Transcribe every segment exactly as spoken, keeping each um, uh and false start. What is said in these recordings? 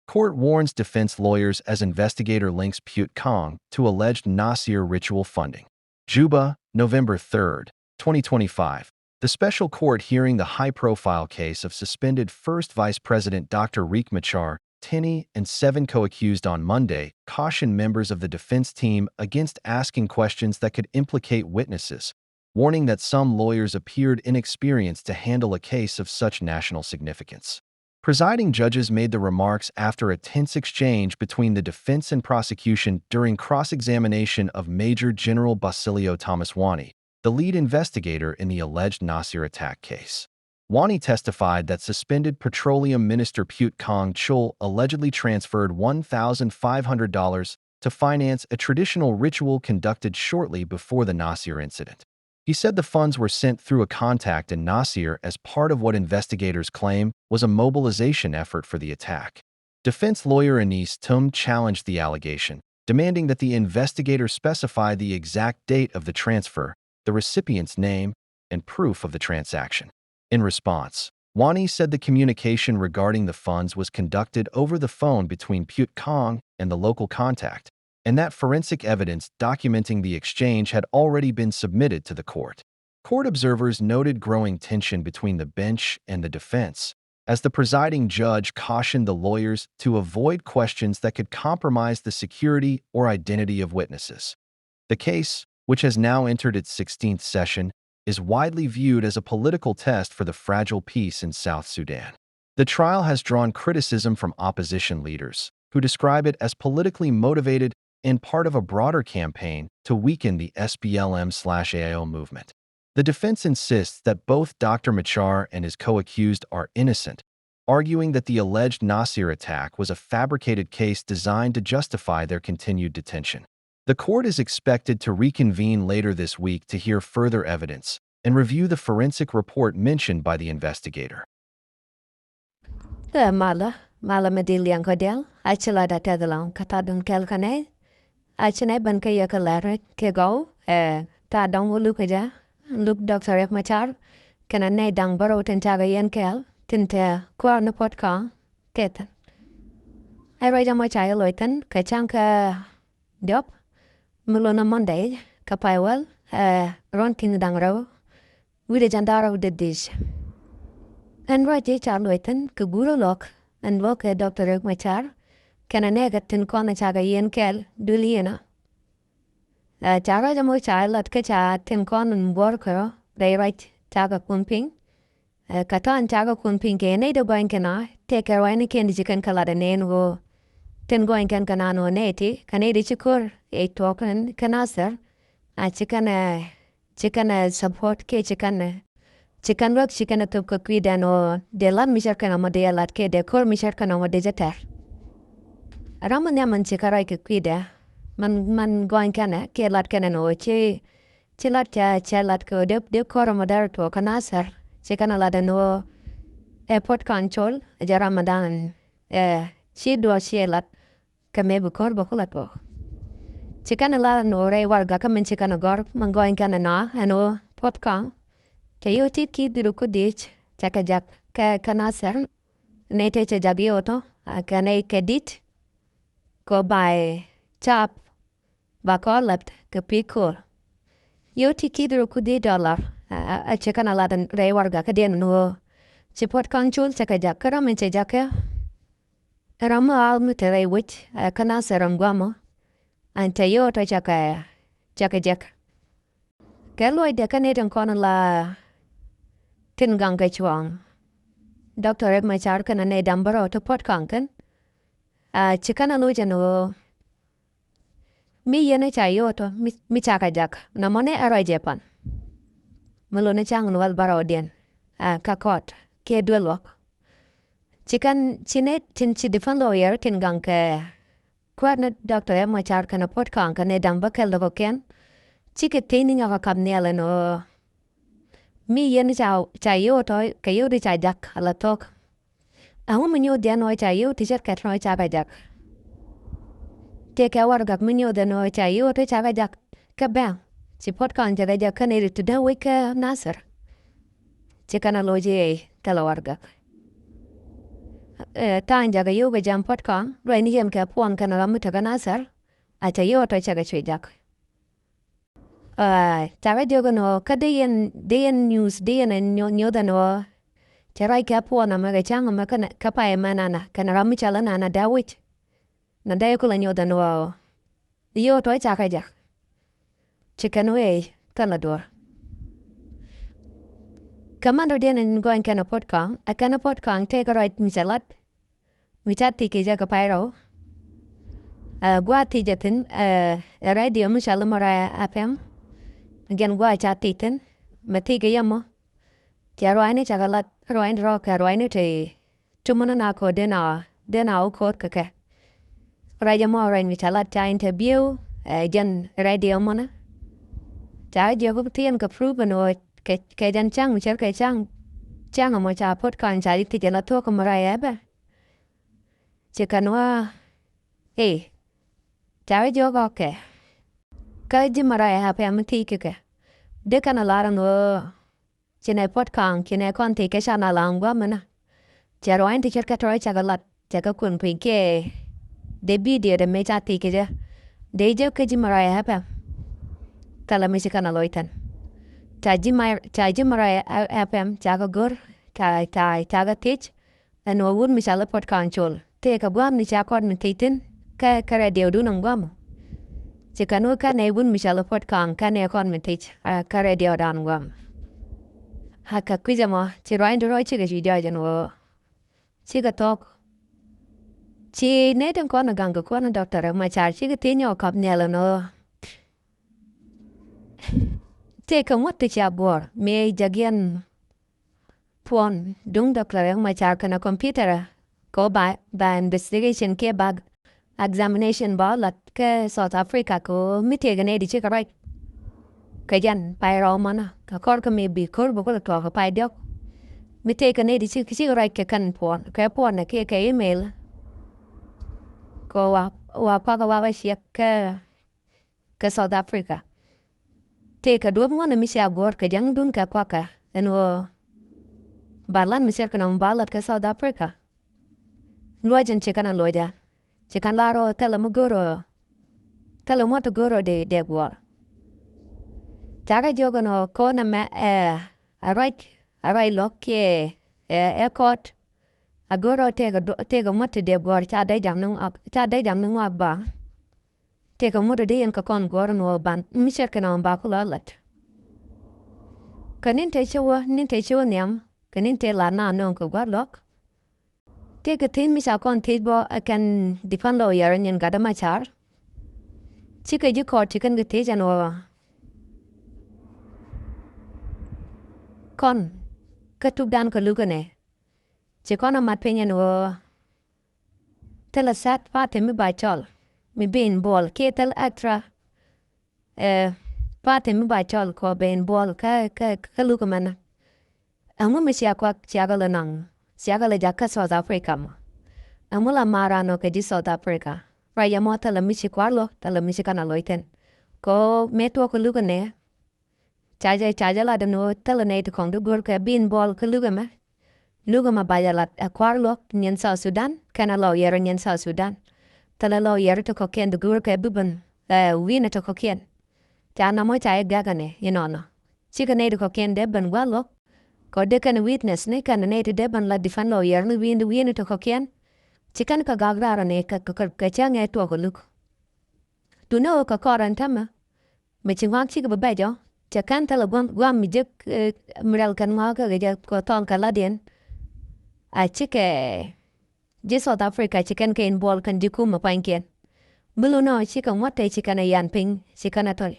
Court warns defense lawyers as investigator links Pute Kong to alleged Nasir ritual funding. Juba, November third, twenty twenty-five. The special court hearing the high-profile case of suspended First Vice President Doctor Riek Machar Tenney and seven co-accused on Monday cautioned members of the defense team against asking questions that could implicate witnesses, warning that some lawyers appeared inexperienced to handle a case of such national significance. Presiding judges made the remarks after a tense exchange between the defense and prosecution during cross-examination of Major General Basilio Thomas Wani, the lead investigator in the alleged Nasir attack case. Wani testified that suspended Petroleum Minister Pute Kong Chul allegedly transferred one thousand five hundred dollars to finance a traditional ritual conducted shortly before the Nasir incident. He said the funds were sent through a contact in Nasir as part of what investigators claim was a mobilization effort for the attack. Defense lawyer Anis Tum challenged the allegation, demanding that the investigator specify the exact date of the transfer, the recipient's name, and proof of the transaction. In response, Wani said the communication regarding the funds was conducted over the phone between Pute Kong and the local contact, and that forensic evidence documenting the exchange had already been submitted to the court. Court observers noted growing tension between the bench and the defense, as the presiding judge cautioned the lawyers to avoid questions that could compromise the security or identity of witnesses. The case, which has now entered its sixteenth session, is widely viewed as a political test for the fragile peace in South Sudan. The trial has drawn criticism from opposition leaders, who describe it as politically motivated and part of a broader campaign to weaken the S P L M/A I O movement. The defense insists that both Doctor Machar and his co-accused are innocent, arguing that the alleged Nasir attack was a fabricated case designed to justify their continued detention. The court is expected to reconvene later this week to hear further evidence and review the forensic report mentioned by the investigator. Ɛ malä, malä mi dil yɛn kɔ dial, a ci la da tɛth lɔŋ kä ta̱a̱ dun kɛl kä nɛy. A ci nɛy ben kä yɛ kä lɛr kɛ gɔw, ɛ, ta̱a̱ dɔŋ wä luk kä jɛ, luk Doctor Riek Machar kɛnɛ nɛy da̱ŋ bärɔw tin cakɛ yɛn kɛɛl, tin te kuäär ni Puɔ̱t Kɔaŋ tɛth. Ɛ ruac ɛmɔ ca yɛ loc thi̱n kɛ ca̱ŋ kä diɔp mi lon ɛ Monday kä pay wäl, ɛ, ruɔ̱n ki̱n da̱ŋ rɛw wi̱cdɛ jiɛn da̱ŋ rɛw didhiec. Ɛn ruac ji̱ ca luɔc thi̱n kɛ guurä luɔk ɛn luɔk kɛ Doctor Riek Machar kɛnɛ nɛɛkɛ tin kɔn cakɛ yɛn kɛɛl duël yɛn ɔ. Ɛ, ca ruac ɛmɔ ca lat kä ca tin kɔn in buɔr kɛ rɔ rɛy ruac cakɛ kun piny. Ɛ, kä tɔ̱ in cakɛ kun piny kɛ nɛy dee gɔny kɛn ɔ tëëkɛ ruacnikiɛn di ci kɛn kɛ lat ɛ nɛn ɣöö tin gɔny kɛn kɛ naan ɣöö nɛy ti kɛ nɛy di ci ko̱r ɛ tuɔɔk kɛn kä Nasir. A ci kɛn ɛ ci kɛn ɛ support kiɛ ci kɛn ɛ ci kɛn ruäk ci kɛn ɛ thop kɛ kui̱dɛn ɣöö dee lat mi cär kɛn ɔmɔ dee ɛ lat kiɛ dee ko̱r mi cär kɛn ɔmɔ dee jɛ tɛr. Ram mi nhiam min ci kɛ ruac kɛ kui̱dɛ min, min gɔny kɛn ɛ kiɛ lat kɛn ɛn ɣöö ci, ci lat cɛ, cɛ lat kɛ ɣöö dee, dee ko̱r ɔmɔ dee rɔ tuɔɔk kä Nasir. Ci kɛn ɛ lat ɛn ɣöö ɛ Puɔ̱t Kɔaŋ Chul ɛ jɛ ram mi da̱ŋ ɛ ci duɔ̱ɔ̱r ci ɛ lat. Kä mëë bi ko̱r bä kulɛ tuɔɔk. Ci kɛn ɛ lar ɛn ɣöö rɛy warɛgakä min ci kɛn ɛ gɔ̱r min gɔny kɛn ɛ nɔa ɛn ɣöö Puɔ̱t Kɔaŋ cɛ yio̱w ti̱i̱t ki̱i̱t dhil rɔ kudi̱c cɛ kɛ jak kɛ, kɛ Nasir. Nɛy tëë cɛ jak yio̱w tɔ̱ a kɛ nɛy kɛ di̱t kɛ ɣöö ba ɛ caap ba kɔn lät kɛ pi̱i̱ ko̱r. Yio̱w ti̱i̱t ki̱i̱t dhil rɔ kudi̱c dɔlar a, a, a ci kɛn ɛ lar ɛn rɛy warɛgakädiɛn ɛn ɣöö ci Puɔ̱t Kɔaŋ Chul cɛ kɛ jak kä ram min cɛ jak kɛ ram mi ɣa̱a̱k mi te rɛy wec, ɛ, kä Nasir ram gua̱a̱mɔ. Ɛn cɛ yio̱w tɔ̱ cakɛ, cakɛ jek. Kɛ luɔcdɛ kä nɛy tin kɔn la tin gaŋ kɛ cuɔ̱ɔ̱ŋ Doctor Riek Machar kɛnɛ nɛy da̱ŋ bärɔw ti Puɔ̱t Kɔaŋ kɛn. Ɛ, ci kɛn ɛ loc ɛn ɣöö mi yɛn ca yio̱w tɔ̱ mi, mi cakɛ jak nɔmɔ ni ɛ ruac jɛ pan. Mi lon ni ca̱ŋ ni wäl bärɔwdiɛn, ɛ, kä court kiɛ duel luɔk. Ci kɛn ci nɛy tin ci defense lawyer tin gaŋ kɛ kuäär ni Doctor Riek Machar kɛnɛ Puɔ̱t Kɔaŋ kɛ nɛy da̱ŋ bä kɛl dɔ̱kɔkiɛn. Cikɛ thiecni nyɔkɛ kap nhial ɛn ɣöö mi yɛn ca, ca yio̱w tɔ̱ kɛ yio̱w ti ca jak ala thok. Ɛŋu mi nyuuth jɛ ɛn ɣöö ca yio̱w ti ce̱tkɛ tɔ̱ cakɛ jak? Tëëkɛ warɛgak mi nyuuth ɛn ɣöö ca yio̱w tɔ̱ cakɛ jak kä bɛ̈ŋ. Ci Puɔ̱t Kɔaŋ cakɛ jak kä nɛy ti dee wec kä Nasir. Ci kɛn ɛ loc i̱ ɛ thilɛ warɛgak. Ɛ, tha̱a̱ŋ jakä yio̱w kɛ jam puɔ̱t kɔaŋ, ruacni yɛn kɛ puɔ̱n kɛnɛ ram mi tekɛ Nathɛr. A cɛ yio̱w tɔ̱ cɛ kɛ cuɛ jak. Ɛ, cakɛ jiök ɛn ɣöö kä dee yɛn, dee yɛn news, dee yɛn ɛ nyuɔ̱th, nyuɔ̱th ɛn ɣöö cɛ ruac kɛ puɔ̱n ɛmɛ kɛ cäŋ ɛmɛ kɛnɛ, kä pay ɛmɛ nana, kɛnɛ ram mi cɔal i̱ nana dee wi̱c. Nɛ dee kulɛ nyuɔ̱th ɛn ɣöö yio̱w tɔ̱ cakɛ jak. Ci kɛn wee thilɛ duɔ̱ɔ̱r. Kɛ man dɔ̱diɛn in gɔny kɛn ɛ puɔ̱t kɔaŋ, ɛ kɛn ɛ puɔ̱t kɔaŋ tëëkɛ ruac mi cɛ lat. Mi ca thiec kɛ jɛ kɛ pay rɛw. Ɛ, gua̱a̱th thiec jɛ thi̱n, ɛ, ɛ radio mi cɔal i̱ Mɔraya F M. Gɛn gua̱a̱th ca thiec thi̱n, mɛ thiec kɛ yɛ mɔ. Cɛ ruacni cakɛ lat, ruacni rɔɔk kɛ ruacni te. Ti mun na ko̱r den a, den a wä ko̱r kɛ kɛ. Ruac ɛmɔ ruac mi ca lat ca interview, ɛ, jɛn radio mɔnɛ. Ca jiök thi̱n kɛ proof ɛn ɣöö kɛ, kɛ jɛn cäŋ mi cär kɛ cäŋ, cäŋ ɛmɔ ca puɔ̱t kɔaŋ ca ji̱ thiec ɛn la thuɔ̱k kɛ Mɔraya F M. Ci kɛn wä, ɛ, ca jiök ɣɔ̱kɛ. Kä ji̱ Mɔraya F M mi thiec kɛ kɛ. Dee kɛn a lar ɛn ɣöö ci nɛ puɔ̱t kɔaŋ, ci nɛ kɔn thiec kɛ ca na laŋ gua̱a̱th mi na. Cɛ ruac in ti ce̱tkɛ tɔ̱ cakɛ lat, cakɛ kun piny kiɛ dee video dee mëë ca thiec kɛ jɛ. Dee jɛ kä ji̱ Mɔraya F M. Thilɛ mi ci kɛn a loc thi̱n. Ca ji̱ Mɔr-, ca ji̱ Mɔraya F M cakɛ go̱r, ca, ca, cakɛ thiec. Ɛn ɣöö wut mi cɔal i̱ puɔ̱t kɔaŋ col. Tëëkɛ gua̱a̱th mi ca kɔn mi thiec thi̱n, kä, kä radio dun ɛn gua̱a̱th mɔ. Ci kɛn wä kɛn ɛ wut mi cɔal i̱ puɔ̱t kɔaŋ kɛn ɛ kɔn mi thiec, ɛ, kä radio dan gua̱a̱th mɔ. A kɛ kui̱c ɛmɔ, ci ruac in ti rɔɔk cikɛ cu jɔɔc ɛn ɣöö cikɛ thuɔ̱k. Ci nɛy tin kɔn ɛ gaŋ kɛ kuäär ni Doctor Riek Machar, cikɛ thiec nyɔk kap nhial ɛn ɣöö tëëkɛ ŋuɔ̱t ti cia guɔ̱ɔ̱r, mëë jakiɛn puɔ̱n duŋ Doctor Riek Machar kɛnɛ computer kɛ ɣöö ba, ba investigation kiɛ ba examination ba lat kä South Africa kɛ ɣöö mi tëëkɛ nɛy ti cikɛ ruac. Kɛ jɛn pay rɔw mɔnä kɛ kɔr kä mi bi ko̱r bi kulɛ tuɔɔk kɛ pay diɔ̱k. Mi tëëkɛ nɛy ti cikɛ, cikɛ ruac kɛ kɛn puɔ̱n, kɛ puɔ̱n kiɛ kɛ email. Kɛ ɣöö wa, wa kuakä wakä ciɛk kɛ kɛ South Africa. Tëëkɛ duɔ̱ɔ̱p ŋuɔ̱n mi cia guɔ̱ɔ̱r kɛ ja̱ŋdun kɛ kuakä ɛn ɣöö ba lat mi cär kɛ nɔmɔ ba lat kɛ South Africa. Luɔc in ci kɛn a luɔc a ci kɛn lar ɣöö thilɛ mi go̱o̱r ɣöö thilɛ ŋuɔ̱t ti go̱o̱r ɣöö dee, dee guɔ̱ɔ̱r. Cakɛ jiök ɛn ɣöö kɔn ɛmɛ ɛ, ɛ ruac, ɛ ruac luɔ̱k kiɛ ɛ, ɛ kɔt. A go̱o̱r ɣöö tëëkɛ du-, tëëkɛ ŋuɔ̱t ti dee guɔ̱ɔ̱r ca dee jam ni ŋɔak, ca dee jam ni ŋɔak ba. Tëëkɛ ŋuɔ̱t dee yɛn kɛ kɔn guɔ̱ɔ̱r ɛn ɣöö ban mi cär kɛ nɔmɔ ba kulɛ lat. Kɛ ni̱n tëë ci wä, ni̱n tëë ci wä nhiam, kɛ ni̱n tëë la na nööŋ kɛ gua̱a̱th luɔ̱k. Tëëkɛ thiec mi ca kɔn thiec bä ɛ kɛn defend lawyer nyin Gatdä Macar. Cikɛ ji̱ kɔɔt ci kɛn kɛ thiec ɛn ɣöö kɔn kä tukdan kɛ luk ɛnɛ. Ci kɔn ɛ mat piny ɛn ɣöö thilɛ third party mi ba cɔl mi bi involve kiɛ thilɛ extra, ɛ, party mi ba cɔl kɔ bɛ involve kä, kä, kä luk ɛmɛnɛ. Ɛŋu mi cia kuak cia kɛ lɛ nɔŋ cia kɛ lɛ jak kä South Africa mɔ? Ɛŋu la maran ɔ kɛ ji̱ South Africa? Ruac ɛmɔ thilɛ mi ci kua̱r luɔ̱k, thilɛ mi ci kɛn a loc thi̱n. Kɔ mëë tuɔɔk kɛ luk ɛnɛ. Ca jɛ, ca jɛ lat ɛn ɣöö thilɛ nɛy ti kɔŋ ti go̱o̱r kɛ bi involve kä luk ɛmɛ. Luk ɛmɛ ba jɛ lat ɛ kua̱r luɔ̱k nyin South Sudan kɛnɛ lawyer nyin South Sudan. Thilɛ lawyer ti kɔ̱kiɛn ti go̱o̱r kɛ bi ben, ɛ, wi̱i̱ni ti kɔ̱kiɛn. Ca nɔmɔ ca jɛ gak ɛnɛ inɔnɔ. Cikɛ nɛy ti kɔ̱kiɛn dee ben gua̱a̱th luɔ̱k. Kɔ dee kɛn witness ni kɛn nɛy ti dee ben la defend lawyer ni wi̱i̱ni, wi̱i̱ni ti kɔ̱kiɛn. Ci kɛn kɛ gak raar ɛnɛ kɛ, kɛ, kɛ, kɛ cäŋ ɛ tuɔɔk ɛ luk. Duundɛ ɣöö kɛ kɔr ɛn täämɛ. Mi ci ŋɔak cikɛ bi bɛc ɔ cɛ kɛn thilɛ gua̱a̱m, gua̱a̱m mi jek, eh, mi rɛl kɛn ŋɔak kɛ jɛ kɛ thɔɔl kɛ latdiɛn. A cikɛ ji̱ South Africa ci kɛn kɛ involve kɛn ji̱ kumɛ pua̱nykiɛn. Bi lun ɔ cikɛ ŋuɔ̱t tɛ ci kɛn ɛ yan piny ci kɛn ɛ thɔl.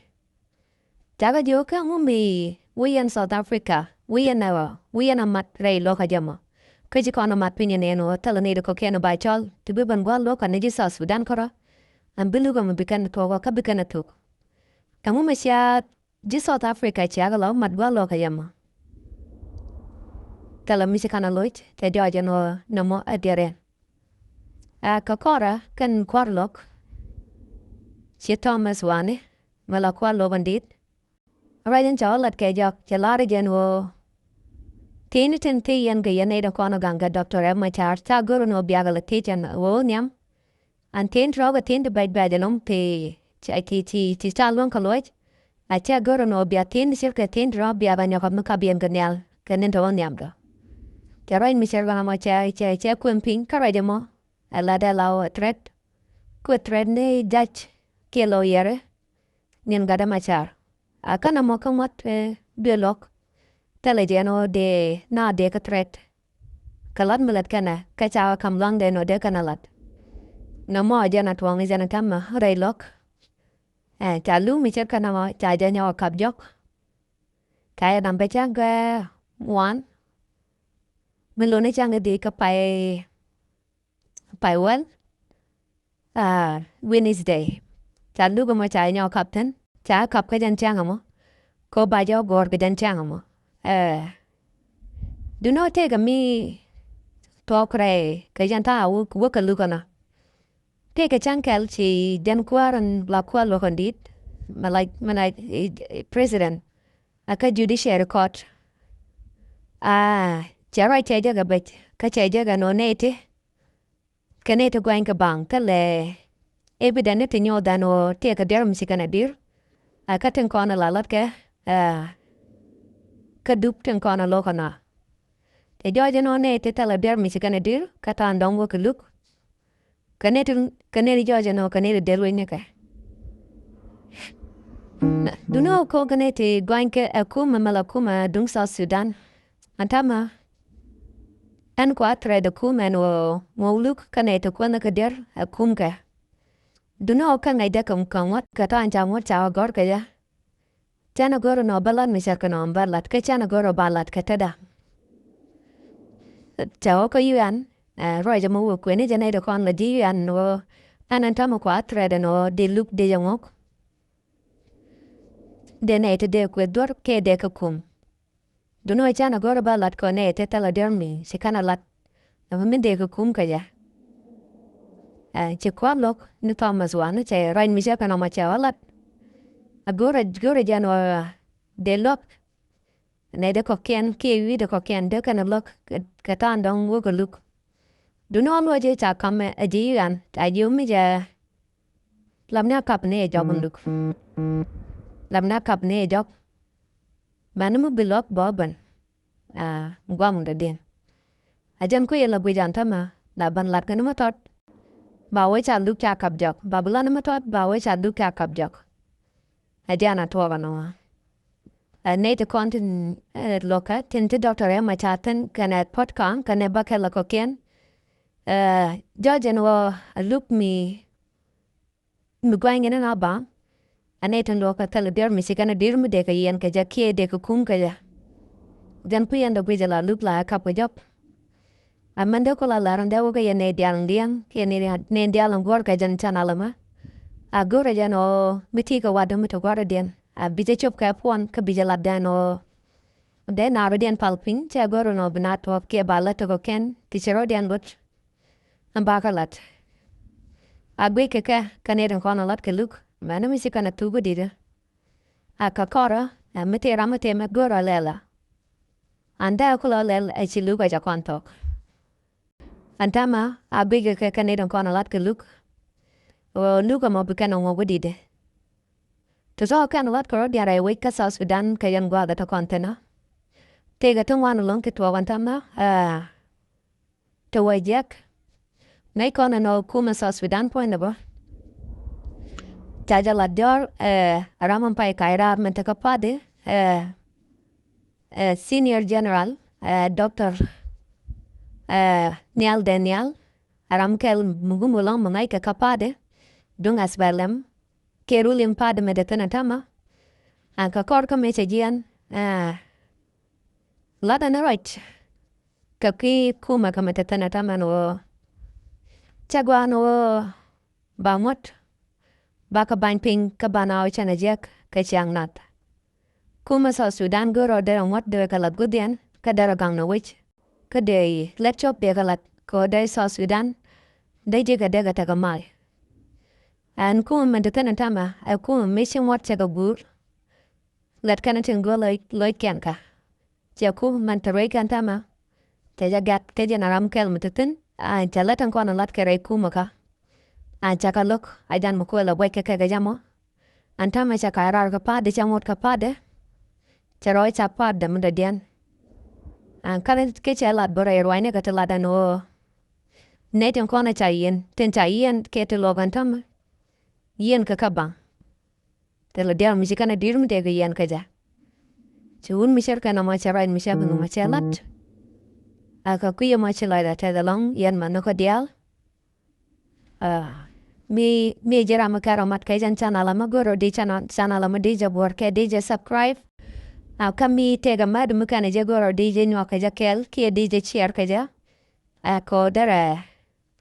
Cakɛ jiök kä ŋu mi wi̱i̱ yɛn South Africa wi̱i̱ yɛn ɛ, wi̱i̱ yɛn ɛ mat rɛy luɔ̱k ɛ jɛ mɔ. Kä ci kɔn ɛ mat piny ɛ nɛn ɣöö thilɛ nɛy ti kɔ̱kiɛn ɛ ba cɔl ti bi ben gua̱a̱th luɔ̱k kɛn ji̱ South Sudan kärɔ̱. Ɛn bi luk ɛmɛ bi kɛn ɛ thuɔ̱k ɔ kä bi kɛn ɛ thuk. Ɛŋu mi cia ji̱ South Africa cia kɛ lɔ mat gua̱a̱th luɔ̱k kɛ yɛ mɔ? Thilɛ mi ci kɛn a loc cɛ jɔɔc ɛn ɣöö nɔmɔ ɛ diɛrɛn. Ɛ kɛ kɔrɛ kɛn kua̱r luɔ̱k ci Thomas Wani mɛ la kua̱r luɔ̱k in di̱i̱t. Ruac in cɛ wä lat kɛ jɔk cɛ lar jɛ ɛn ɣöö Thiecni tin thiec yɛn kɛ yɛn nɛy tin kɔn ɛ gaŋ kɛ Doctor Riek Machar, ca go̱r ɛn ɣöö bia kɛ lɛ thiec ɛn ɣöö nhiam. Ɛn thiecni ti rɔɔk ɛ thiecni ti bɛc bɛc ɛlɔ̱ŋ ti, ti, ti, ti, ti ca luäŋ kɛ luɔc. A cɛ go̱r ɛn ɣöö bia thiecni ti ce̱tkɛ thiecni ti rɔɔk bia kɛ nyɔk ɛ mi kap yɛn kɛ nhial kɛ ni̱n ti ɣöö nhiamdɔ. Cɛ ruac mi cɛ ruac ɛmɔ cɛ, cɛ, cɛ kuën piny kä ruac ɛmɔ. Ɛ lat ɛ la ɣöö threat. Kuɛ threat ni judge kiɛ lawyer ni ɛn Gatdɛ Machar. A kɛn ɛmɔ kä ŋuɔ̱t, eh, duël luɔ̱k. Thilɛ jɛ ɛn ɣöö dee na dee kä threat. Kɛ lat mi lät kɛnɛ, kä ca wä ka̱m lua̱ŋdɛ ɛn ɣöö dee kɛnɛ lat. Nɔmɔ jɛn a tuɔɔŋ jɛn a täämɛ rɛy luɔ̱k. Eh, ca luk mi ce̱tkɛ nɔmɔ, ca jɛ nyɔk a kap jɔk. Ca jɛ dam bɛ cäŋ kɛ wan. Mi luni cäŋ i̱ di kä pay pay wäl, ah, Wednesday. Ca luk ɛmɔ ca nyɔk kap thi̱n. Ca kap kä jɛn cäŋ ɛmɔ. Kɛ ɣöö ba jɛ wä gɔ̱r kɛ jɛn cäŋ ɛmɔ. Eh, duŋni ɣöö tëëkɛ mi tuɔɔk rɛy kɛ jɛn ta̱a̱ wä, wä kɛ luk ɛnɔ. Tëëkɛ cäŋ kɛl ci jɛn kuäär in la kuäär luɔ̱k in di̱i̱t. Mɛ la, mɛ la, eh, eh, president. A kä judiciary court. Ah, cɛ ruac cɛ jɛ kɛ bec. Kä cɛ jɛ kɛ nɔ nɛy ti. Kɛ nɛy ti gua̱ny kɛ baŋ thilɛ evidence ti nyuɔth ɛn ɣöö tëëkɛ diɛr mi ci kɛn a di̱r. A kä tin kɔn a la lat kɛ, ah, kä dup tin kɔn a lo̱k ɛnɔ. Cɛ jɔɔc ɛn ɣöö nɛy ti thilɛ diɛr mi ci kɛn a di̱r, kä ta̱a̱ in dɔ̱ŋ wä kɛ luk. Kɛ nɛy ti, kɛ nɛy ti jɔɔc ɛn ɣöö kɛ nɛy ti dee ruec ni kɛ. Duŋni ɣöö kɛ nɛy ti gua̱ny kɛ ɛ kumɛ mɛ la kumɛ duŋ South Sudan. Ɛn täämɛ ɛn kua threat ɛ kumɛ ɛn ɣöö ŋuɔk luk kä nɛy ti kuänh kɛ diɛr ɛ kumkɛ. Duŋni ɣöö kä ŋäcdɛ kɛ, kɛ ŋuɔ̱t kɛ ta̱a̱ in ca ŋuɔ̱t ca wä gɔ̱r kɛ jɛ. Canɛ go̱r ɛn ɣöö bä lat mi cär kɛ nɔmɔ bä lat, kä canɛ go̱r ɣöö ba lat kɛ tetdä. Cɛ wä kä U N, eh, ruac ɛmɔ wä kuëni jɛ nɛy ti kɔn la ji̱ U N ɣöö ɛn ɛn täämɛ kua threat ɛn ɣöö dee luk dee jɛ ŋuɔ̱k. Dee nɛy ti dee kueth duɔ̱r kɛ dee kɛ kum. Duŋni ɣöö canɛ go̱r ɣöö ba lat kɛ nɛy ti thilɛ diɛr mi ci kɛn a lat. Nɔmɔ mi dee kɛ kum kɛ jɛ. Eh, ci kua̱r luɔ̱k ni Thomas Wan ni cɛ ruac mi cɛ kɛ nɔmɔ cɛ wä lat. A go̱rɛ, go̱rɛ jɛn ɣöö dee luɔ̱k. Nɛy ti kɔ̱kiɛn kiɛ wi̱i̱ ti kɔ̱kiɛn dee kɛn a luɔ̱k kɛ, kɛ ta̱a̱ in dɔ̱ŋ wä kɛ luk. Duŋni ɣöö luɔc ëë ca ka̱m ɛ ji̱ U N, ca ji̱ mi jɛ lapni a kap ni ɛ jɔk in luk. Lapni a kap ni ɛ jɔk. Mɛn mi bi luɔ̱k bä ben. Ah, guam dɔ̱diɛn. A jɛn kui̱ la guic an tämɛ, la ben lat kɛn mi tɔt. Ba wee ca luk ca kap jɔk. Ba bi lat mi tɔt, ba wee ca luk ca kap jɔk. A jɛn a tuɔɔk ɛnɔ. Ɛ nɛy ti kɔn tin, eh, luɔkä, tin ti Doctor Riek Machar thi̱n, kɛnɛ Puot Kang, kɛnɛ bä kɛ la kɔ̱kiɛn. Eh, jɔɔc ɛn ɣöö a luk mi mi gua̱ny kɛn ni na ba. A nɛy tin luɔ̱k kɛ thil diɛr mi ci kɛn a di̱r mi dee kɛ yɛn kɛ jɛ kiɛ dee kɛ kum kɛ jɛ. Jɛn kui̱ ɛn dee guic a la luk la kap kɛ jɔk. A mɛn dee ku la lar ɛn dee wä kɛ yɛn nɛy diaal in liɛŋ kiɛ nɛy, nɛy diaal in guɔ̱r kɛ jɛn can a lɛ mɛ. A go̱rɛ jɛn ɣöö mi ti kɛ watdä mi ti gua̱rä diɛn. A bi jɛ cop kɛ puɔn kä bi jɛ lat dɛn ɣöö dee naarä diɛn pal piny cɛ go̱rä nɔ bi na tuɔɔk kiɛ ba lät tɔkɔ kɛn ti cɛ rɔ diɛn luɔt. Ɛn bakɛ lat. A guic kɛ kɛ, kɛ nɛy tin kɔn a lat kɛ luk. Mɛn mi ci kɛn a thuk kä di̱t. A kɛ kɔrä, ɛ mi tëë ram mi tëë mɛ go̱o̱r a lɛl a. An dee kulɛ lɛl ɛ ci luk a ca kɔn thɔk. An täämɛ, a guic kɛ kɛ, kɛ nɛy tin kɔn a lat kɛ luk. Ɣöö luk ɛmɔ bi kɛn a ŋuɔk kä di̱t. Ti tɔ̱ kɛn a lat kɛ rɔ diaal rɛy wec kä South Sudan kɛ yɛn gua̱a̱th ɛ tɔ̱ kɔn thi̱n ɔ. Tëëkɛ ti ŋuan ɛlɔ̱ŋ ti tuɔɔk an täämɛ, ɛ, ti wä jiɛk. Ŋäc kɔn ɛnɔ kumɛ South Sudan puɔ̱nydɛ bä. Ca jɛ lat diɔ̱ɔ̱r, eh, ram in pay kac raar min te kä party, eh, eh, Senior General, eh, Doctor, eh, Nial Deng Nial, ram kɛl mi gum wä lɔ̱ŋ mi ŋäc kɛ kä party, duŋ S P L M, kɛ ruling party mi te thi̱n ɛ täämɛ. An kɛ kɔr kä mëë cɛ jiɛn, eh, lat ɛn ruac. Kɛ kui̱ kumɛ kɛ mi te thi̱n ɛ täämɛ ɛn ɣöö cɛ gua̱a̱n ɣöö ba ŋuɔ̱t, ba kɛ ba̱ny piny kä ba na ɣöö cɛn ɛ jiäk kɛ ciaŋ nath. Kumɛ South Sudan go̱o̱rä dee rɔ ŋuɔ̱t dee kɛ lath gua̱diɛn kä dee rɔ gaŋ ni wec. Kä dee lɛt cop dee kɛ lath kɛ ɣöö dee South Sudan dee ji̱ kɛ dee kɛ tekɛ mal. Ɛn kumɛ min te thi̱n ɛ täämɛ ɛ kumɛ mi ci ŋuɔ̱t cɛ kɛ guur. Lɛt kɛn tin go̱o̱r lɔc, lɔc kɛn kä. Cɛ kum mɛn te ruec kɛn täämɛ. Cɛ jɛ gat kä jɛn a ram kɛl mi te thi̱n. A cɛ lät ɛn kɔn lat kɛ rɛy kumɛ kä. A cɛ kɛ lo̱k a jan mi kuël a buɔc kɛ kɛ kɛ jɛ mɔ. Ɛn täämɛ cɛ ka̱ raar kɛ pa̱a̱tdɛ, cɛ ŋot kɛ pa̱a̱tdɛ. Cɛ rɔɔc ca pa̱a̱tdɛ mi dɔ̱diɛn. A kɛn kɛ cɛ lat bä rɛy ruacni kɛ ti lat ɛn ɣöö nɛy tin kɔn ca yiɛn, tin ca yiɛn kɛ ti luɔk ɛn täämɛ. Yiɛn kɛ kä baŋ. Thilɛ diaal mi ci kɛn a di̱i̱r mi tëëkɛ yɛn kä jɛ. Ci wut mi cär kɛn ɛmɔ cɛ ruac mi cä bi nhɔmɔ cɛ lat. A kɛ kui̱ ɛmɔ ci lɔcdɛ tɛth ɛlɔ̱ŋ yɛn mɛ nhɔkä diaal. A mi, mi ji̱ ram mi kɛn rɔ mat kɛ jɛn channel ɛmɛ, go̱o̱rä di channel, channel ɛmɛ di jɛ buɔ̱r kɛ di jɛ subscribe. A kä mi tëëkɛ mät mi kɛn jɛ go̱o̱rä di jɛ nyuak kɛ jɛ kɛɛl kiɛ di jɛ share kɛ jɛ. Ɛ kɔ derɛ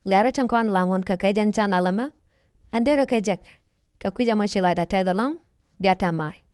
lɛrä tin kɔn la ŋun kɛ kɛ jɛn channel ɛmɛ. Ɛn derɛ kɛ jɛ kɛ kui̱ ɛmɔ ci lɔcdɛ tɛth ɛlɔ̱ŋ. Bia tɛmɛ.